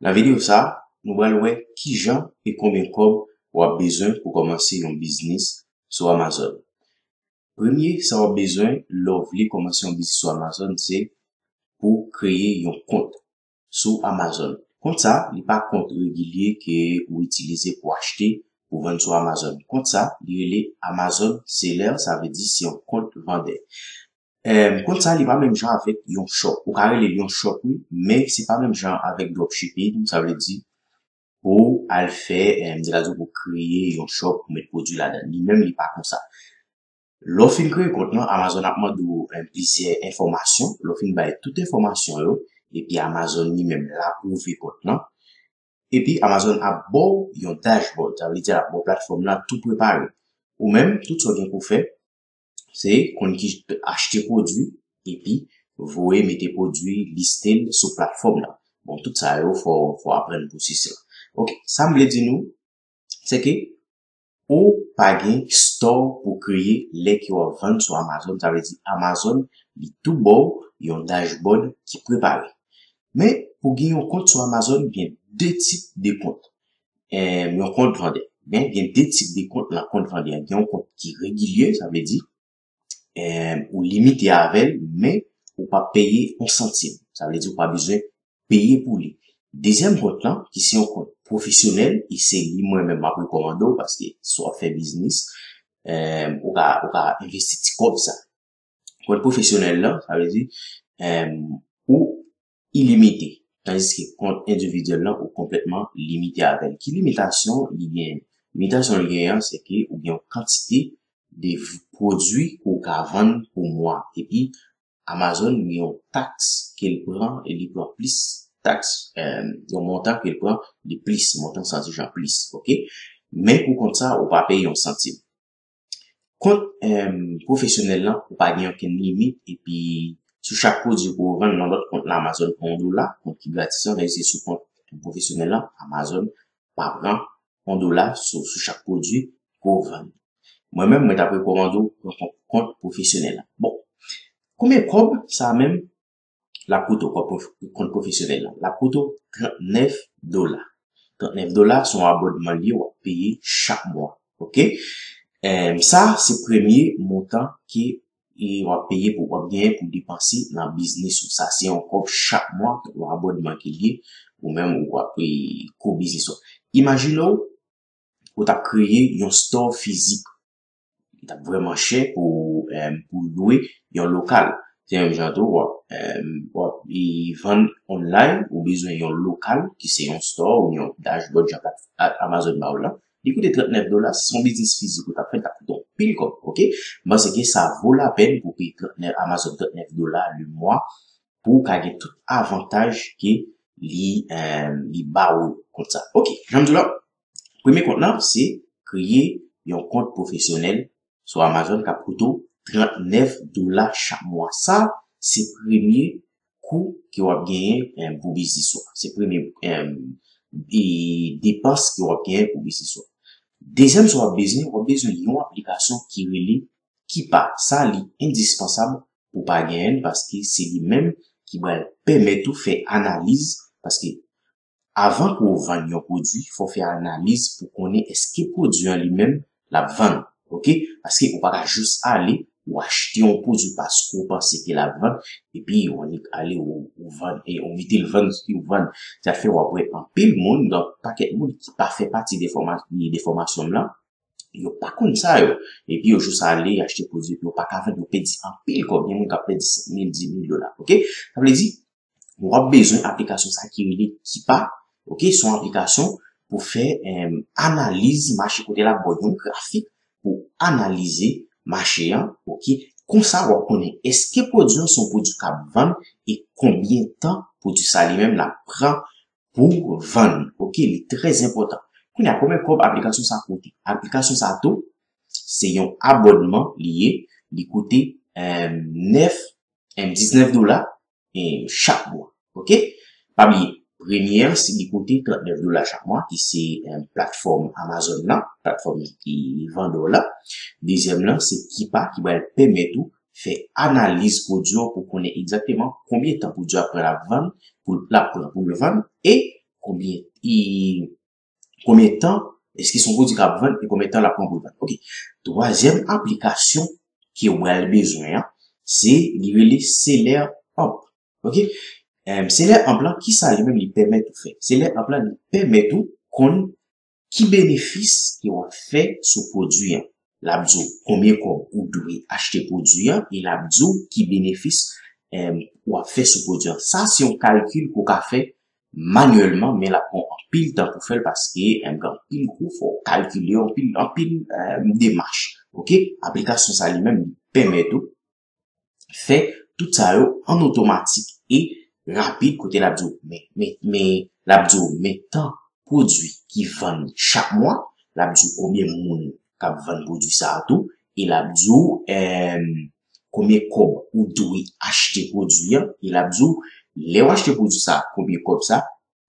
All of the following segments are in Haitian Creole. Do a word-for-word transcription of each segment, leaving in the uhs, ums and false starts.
Nan videyo sa, nou pral wè kijan e konbyen kòb w ap bezwen pou kòmanse yon biznis sou Amazon. Premye sa w ap bezwen lè w vle kòmanse yon biznis sou Amazon, se pou kreye yon kont sou Amazon. Kont sa, li pa kont regilye ke ou itilize pou achte, pou vann sou Amazon. Kont sa, li rele Amazon Seller, sa vle di se yon kont vandè. Em, kont sa, li pa menm jan avèk yon shop. Ou ka rele l yon shop, wi, men se pa menm jan avèk dropshipping, sa vle di pou al fè, em, m te ka di w pou kreye yon shop, pou met pwodui ladan. Li menm, li pa konsa. Lè w fin kreye kont lan, Amazon ap mande w, em, plizyè enfòmasyon. Lè w fin bay tout enfòmasyon yo, epi Amazon li menm l apwouve kont lan. Epi Amazon ap ba w yon dashboard, sa vle di l ap ba w platfòm lan tou prepare. Ou menm, tout sa w gen pou w fè, se konn ki achte pwodui, epi voye mete pwodui, liste l sou platfòm lan. Bon, tout sa yo, fò, fò aprann pwosesis lan. Ok, sa m vle di nou, se ke ou pa gen store pou kreye lè ke w ap vann sou Amazon. Sa vle di Amazon, li tou ba w yon dashboard ki prepare. Men, pou gen yon kont sou Amazon, gen de tip de kont. Em, yon kont vandè. Men, gen de tip de kont nan kont vandè. Gen yon kont ki regilye, sa vle di, em, ou limite avè l, men ou pa peye yon santim. Sa vle di ou pa bezwen peye pou li. Dezyèm kont lan, ki se yon kont pwofesyonèl, e se li mwen menm m ap rekòmande w, paske si w ap fè biznis, em, ou ka, ou ka envesti ti kòb sa. Kont pwofesyonèl lan, sa vle di, em, ou ilimite. Tandiske kont endividyèl lan, ou konplètman limite avè l. Ki limitasyon li genyen? Limitasyon li genyen an, se ke ou gen yon kantite de v-, pwodui ke w ka vann pou mwa. Epi, Amazon gen yon taks ke l pran, e li pran plis taks, em, yon montan ke l pran, li plis, montan sa ti jan plis, ok? Men pou kont sa, ou pa peye yon santim. Kont, em, pwofesyonèl lan, ou pa gen okenn limit, epi sou chak pwodui ke w vann nan lòt kont la, Amazon pran yon dola, kont ki gratis lan, men se sou kont pwofesyonèl lan, Amazon pa pran yon dola sou, sou chak pwodui ke w vann. Mwen menm, mwen t ap rekòmande w pran kont, kont pwofesyonèl lan. Bon, konbyen kòb sa menm l ap koute w, kont pwof-, kont pwofesyonèl lan? L ap koute w trannèf dola. Trannèf dola se yon abònman li ye, w ap peye chak mwa. Ok? Em, sa, se premye montan ke, e, w ap peye pou, w ap genyen pou depanse nan biznis ou. Sa, se yon kòb chak mwa, yon abònman ke l ye, ou menm ou ap peye kou biznis ou. Imajine w, ou t ap kreye yon store fizik. Li t ap vrèman chè pou, em, pou lwe yon lokal. Se menm jan tou, w ap, em, w ap, e, vann online, ou bezwen yon lokal, ki se yon store ou yon dashboard, jan plat-, a-, Amazon ba w la. Li koute trannèf dola, si se yon biznis fizik ou t ap fè, l t ap koute w anpil kòb, ok? M panse ke sa vo lapèn pou peye trannèf, Amazon trannèf dola le mwa, pou w ka gen tout avantaj ke li, em, li ba ou kont sa. Ok, jan m di w la, premye kont lan, se kreye yon kont pwofesyonèl sou Amazon k ap koute w trannèf dola chak mwa. Sa, se premye kou ke w ap genyen, em, pou biznis ou a. Se premye, em, e, depans ke w ap genyen pou biznis ou a. Dezyèm sa w ap bezwen, w ap bezwen yon aplikasyon ki rele Keepa. Sa, li endispansab pou w pa genyen l, paske se li menm ki pral pèmèt ou fè analiz, paske avan pou w vann yon pwodui, fò w fè analiz pou konnen èske pwodui an li menm l ap vann, ok? Paske ou pa ka jis ale, ou achte yon pwodui paske w panse ke l ap vann, epi ou annik ale, ou, ou vann, e ou mete l vann, ou vann. Sa fè w ap wè anpil moun, donk pakèt moun ki pa fè pati de fòma-, de fòmasyon m lan, yo pa konn sa yo. Epi yo jis ale achte pwodui, epi yo pa ka vann, yo pèdi anpil kòb. Gen moun k ap pèdi senk mil, dis mil dola, ok? Sa vle di, w ap bezwen aplikasyon sa ki rele Keepa, ok? Se yon aplikasyon pou fè, em, analiz mache kote l ap ba w yon grafik pou analize mache an, ok? Konsa w ap konnen èske pwodui an se yon pwodui k ap vann e konbyen tan pwodui sa li menm l ap pran pou vann. Ok, li trè enpòtan. Kounye a, konbyen kòb aplikasyon sa koute? Aplikasyon sa tou, se yon abònman li ye. Li koute, em, nèf, em, diznèf dola, em, chak mwa. Ok? Pa bliye, premye an, se li koute trannèf dola chak mwa, ki se, em, platfòm Amazon nan, platfòm ki vandè w la. Dezyèm lan, se Keepa ki pral pèmèt ou fè analiz pwodui an pou konnen egzakteman konbyen tan pwodui a pran l ap vann, pou l ap pran pou l vann, e konbyen, e, konbyen tan, èske se yon pwodui k ap vann e konbyen tan l ap pran pou l vann. Ok. Twazyèm aplikasyon ke w pral bezwen an, se li rele Seller Amp. Ok. Em, Seller Amp lan, kisa li menm li pèmèt ou fè? Seller Amp lan, li pèmèt ou konn ki benefis ke w ap fè sou pwodui an. L ap di w konbyen kòb ou dwe achte pwodui an e l ap di w ki benefis, em, w ap fè sou pwodui an. Sa se yon kalkil ke w ka fè manyèlman, men l ap pran anpil tan pou fè l paske, em, gen anpil kou, fò w kalkile, anpil, anpil, em, demach. Ok? Aplikasyon sa li menm, li pèmèt ou fè tout sa yo an otomatik e rapid kote l ap di w, men, men, men, l ap di w, men tan pwodui ki vann chak mwa, l ap di w konbyen moun k ap vann pwodui sa a tou, e l ap di w, em, konbyen kòb ou dwe achte pwodui an, e l ap di w, lè w achte pwodui sa a, konbyen kòb sa,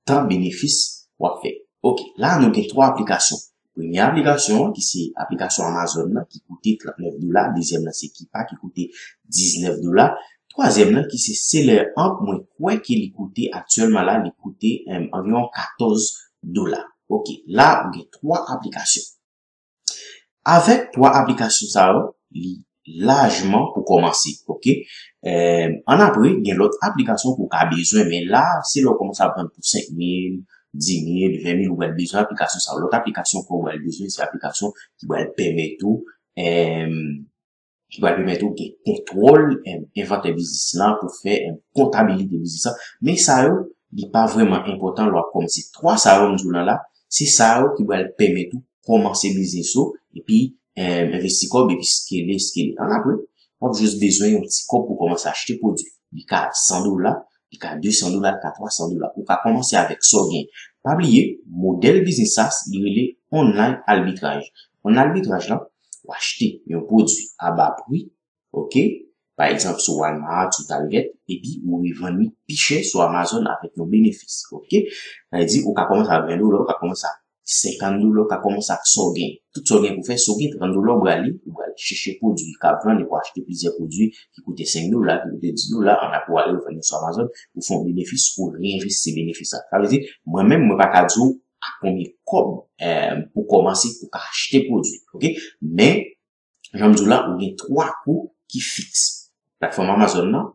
tan benefis w ap fè. Ok, la nou gen twa aplikasyon. Premye aplikasyon an, ki se aplikasyon Amazon nan, ki koute trannèf dola. Dezyèm nan, se Keepa, ki koute diznèf dola. Twazyèm nan, ki se Seller Amp, mwen kwè ke li koute aktyèlman la, li koute, em, anviwon katòz dola. Ok, la, ou gen twa aplikasyon. Avèk twa aplikasyon sa yo, li lajman pou kòmanse, ok? Em, annapre, gen lòt aplikasyon ke w ka bezwen, men la, se lè w kòmanse ap vann pou senk mil, dis mil, ven mil, ou pral bezwen aplikasyon sa yo. Lòt aplikasyon ke w pral bezwen, se aplikasyon ki pral pèmèt ou, em, ki pral pèmèt ou gen kontwòl, em, envantè biznis lan, pou fè, em, kontabilite biznis lan. Men sa yo, li pa vrèman enpòtan lè w ap kòmanse. Twa sa yo m di w lan la, se sa yo ki pral pèmèt ou kòmanse biznis ou, epi, em, envesti kòb, epi skele, skele. Annapre, w ap jis bezwen yon ti kòb pou kòmanse achte pwodui. Li ka san dola, li ka de san dola, li ka twa san dola. Ou ka kòmanse avèk sa w gen. Pa bliye, modèl biznis sa, li rele online arbitrage. Online arbitrage lan, w achte yon pwodui a ba pri, ok? Pa egzanp, sou Walmart, sou Target, epi ou revann li pi chè sou Amazon avèk yon benefis, ok? Sa vle di, ou ka kòmanse ak ven dola, ou ka kòmanse ak senkant dola, ou ka kòmanse ak sa w gen. Tout sa w gen pou fè, si w gen trant dola, ou prale, ou pral chèche pwodui k ap vann, epi w achte plizyè pwodui ki koute senk dola, ki koute dis dola, annapre w ale revann yo sou Amazon, ou fè yon benefis, ou reenvesti benefis la. Sa vle di, mwen menm, mwen pa ka di w a konbyen kòb, eh, pou kòmanse, pou ka achte pwodui, ok? Men, jan m di w la, ou gen twa kou ki fiks. Platfòm Amazon nan,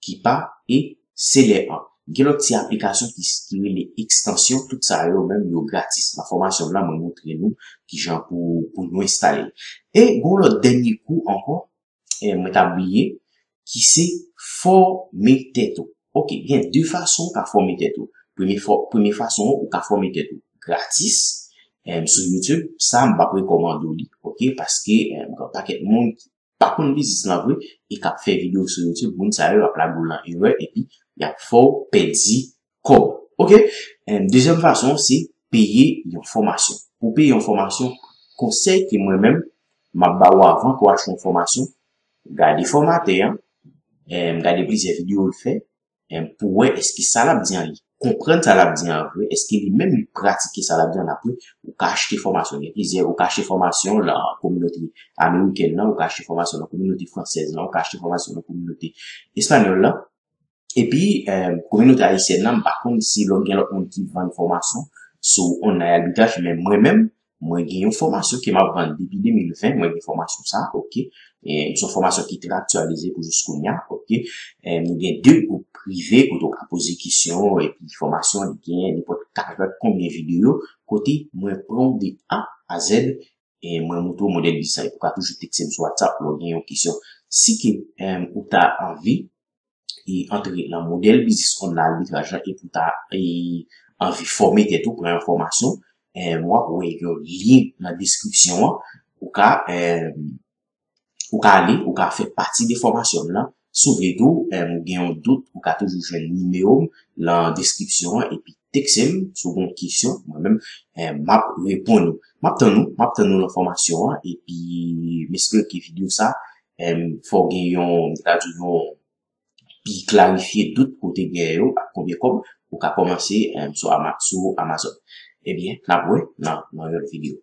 Keepa e Seller Amp. Gen lòt ti aplikasyon ki, ki rele ekstansyon, tout sa yo menm yo gratis. Nan fòmasyon m lan, mwen montre nou kijan pou, pou nou enstale l. E gen yon lòt dènye kou ankò, eh, mwen t ap bliye, ki se fòme tèt ou. Ok, gen de fason ou ka fòme tèt ou. Premye fò-, premye fason ou ka fòme tèt ou gratis, em, sou YouTube, sa m p ap rekòmande w li, ok, paske, em, gen yon pakèt moun ki pa konn biznis lan vre e k ap fè videyo sou YouTube, moun sa yo ap lage w lan erè epi y ap fè w pèdi kòb. Ok? Em, dezyèm fason, se peye yon fòmasyon. Pou peye yon fòmasyon, konsèy ke mwen menm, m ap ba w avan ke w achte yon fòmasyon, gade fòmatè an, em, gade plizyè videyo l fè, em, pou wè èske sa l ap di an, li konprann sa l ap di an vre, èske li menm li pratike sa l ap di an, apre, ou ka achte fòmasyon. Gen plizyè, ou ka achte fòmasyon lan kominote amerikèn nan, ou ka achte fòmasyon lan kominote fransèz lan, ou ka achte fòmasyon lan kominote espanyòl lan. Epi, eh, kominote ayisyèn nan, m pa konn si lòt, gen lòt moun ki vann fòmasyon sou online arbitraj, men mwen menm, mwen gen yon fòmasyon ke m ap vann depi de mil ven, mwen gen fòmasyon sa, ok. E, se yon fòmasyon ki trè aktyalize pou jis kounye a, ok. E, nou gen de gwoup prive kote w ka poze kesyon, epi fòmasyon an, li gen nenpòt karant konbyen videyo, kote mwen pran w de A a Z, e mwen montre w modèl biznis la, epi w ka toujou tekste m sou WhatsApp lè w gen yon kesyon. Si ke, em, ou ta anvi, e antre nan modèl biznis online arbitraj lan epi w ta, e, anvi fòme tèt ou, pran yon fòmasyon, e, w ap wè yon lyen nan deskripsyon an, ou ka, e, ou ka ale, ou ka fè pati de fòmasyon m lan. Si w vle tou, e, ou gen yon dout, ou ka toujou jwenn nimewo m lan deskripsyon an, epi tekste m, si w gen yon kesyon, mwen menm, e, m ap reponn ou. M ap tann ou, m ap tann ou lan fòmasyon an, epi m espere ke videyo sa, e, fè w gen yon, m ta di yon, pi klarifye dout ke w te genyen yo ak konbyen kòb ou ka kòmanse, em, sou Ama-, sou Amazon. Ebyen, n ap wè nan, nan yon lòt videyo.